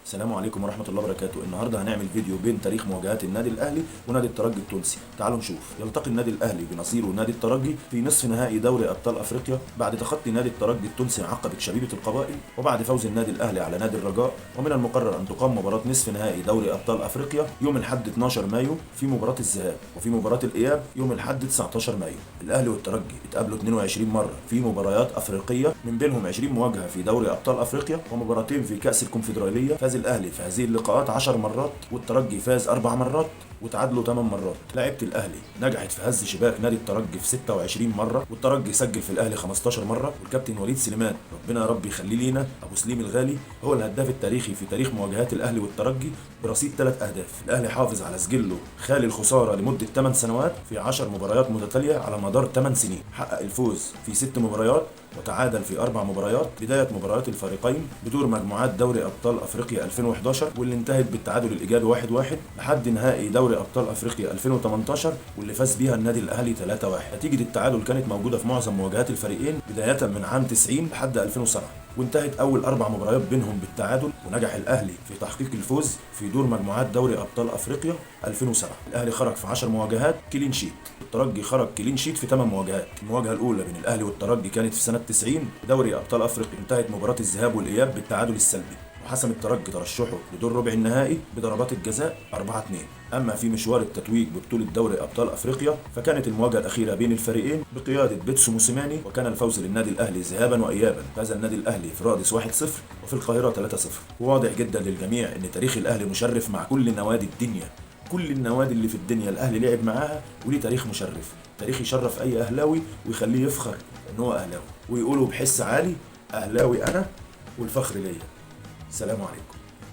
السلام عليكم ورحمة الله وبركاته. النهاردة هنعمل فيديو بين تاريخ مواجهات النادي الأهلي ونادي الترجي التونسي. تعالوا نشوف. يلتقي النادي الأهلي بنظيره نادي الترجي في نصف نهائي دوري أبطال أفريقيا بعد تخطي نادي الترجي التونسي عقبة شبيبة القبائل، وبعد فوز النادي الأهلي على نادي الرجاء. ومن المقرر أن تقام مباراة نصف نهائي دوري أبطال أفريقيا يوم الأحد 12 مايو في مباراة الذهاب، وفي مباراة الإياب يوم الأحد 19 مايو. الأهلي والترجي اتقابلوا 22 مرة في مباريات أفريقية، من بينهم 20 مواجهة في دوري أبطال أفريقيا ومباراتين في كأس الكونفدرالية. فاز الأهلي في هذه اللقاءات 10 مرات، والترجي فاز 4 مرات وتعادلوا 8 مرات. لعيبة الأهلي نجحت في هز شباك نادي الترجي في 26 مرة، والترجي سجل في الأهلي 15 مرة. والكابتن وليد سليمان، ربنا يا رب يخليه لينا، أبو سليم الغالي، هو الهداف التاريخي في تاريخ مواجهات الأهلي والترجي برصيد 3 أهداف. الأهلي حافظ على سجله خالي الخسارة لمدة 8 سنوات في 10 مباريات متتالية على مدار 8 سنين. حقق الفوز في 6 مباريات وتعادل في 4 مباريات. بداية مباريات الفريقين بدور مجموعات دوري أبطال أفريقيا 2011، واللي انتهت بالتعادل الإيجابي 1-1 لحد نهائي دوري أبطال أفريقيا 2018، واللي فاز بيها النادي الأهلي 3-1. نتيجة التعادل كانت موجودة في معظم مواجهات الفريقين بداية من عام 90 لحد 2007، وانتهت أول 4 مباريات بينهم بالتعادل، ونجح الأهلي في تحقيق الفوز في دور مجموعات دوري أبطال أفريقيا 2007. الأهلي خرج في 10 مواجهات clean sheet، الترجي خرج clean sheet في 8 مواجهات. المواجهة الأولى بين الأهلي والترجي كانت في سنة 90 دوري أبطال أفريقيا، انتهت مباراة الذهاب والإياب بالتعادل السلبي، وحسم الترجي ترشحه لدور ربع النهائي بضربات الجزاء 4-2. أما في مشوار التتويج ببطولة دوري أبطال أفريقيا فكانت المواجهة الأخيرة بين الفريقين بقيادة بيتسو موسيماني، وكان الفوز للنادي الأهلي ذهابا وإيابا. فاز النادي الأهلي في رادس 1-0 وفي القاهرة 3-0. وواضح جدا للجميع أن تاريخ الأهلي مشرف مع كل نوادي الدنيا، كل النوادي اللي في الدنيا الأهلي لعب معاها وليه تاريخ مشرف، تاريخ يشرف أي أهلاوي ويخليه يفخر إن هو أهلاوي، ويقولوا بحس عالي أهلاوي أنا والفخر ليا. سلام عليكم.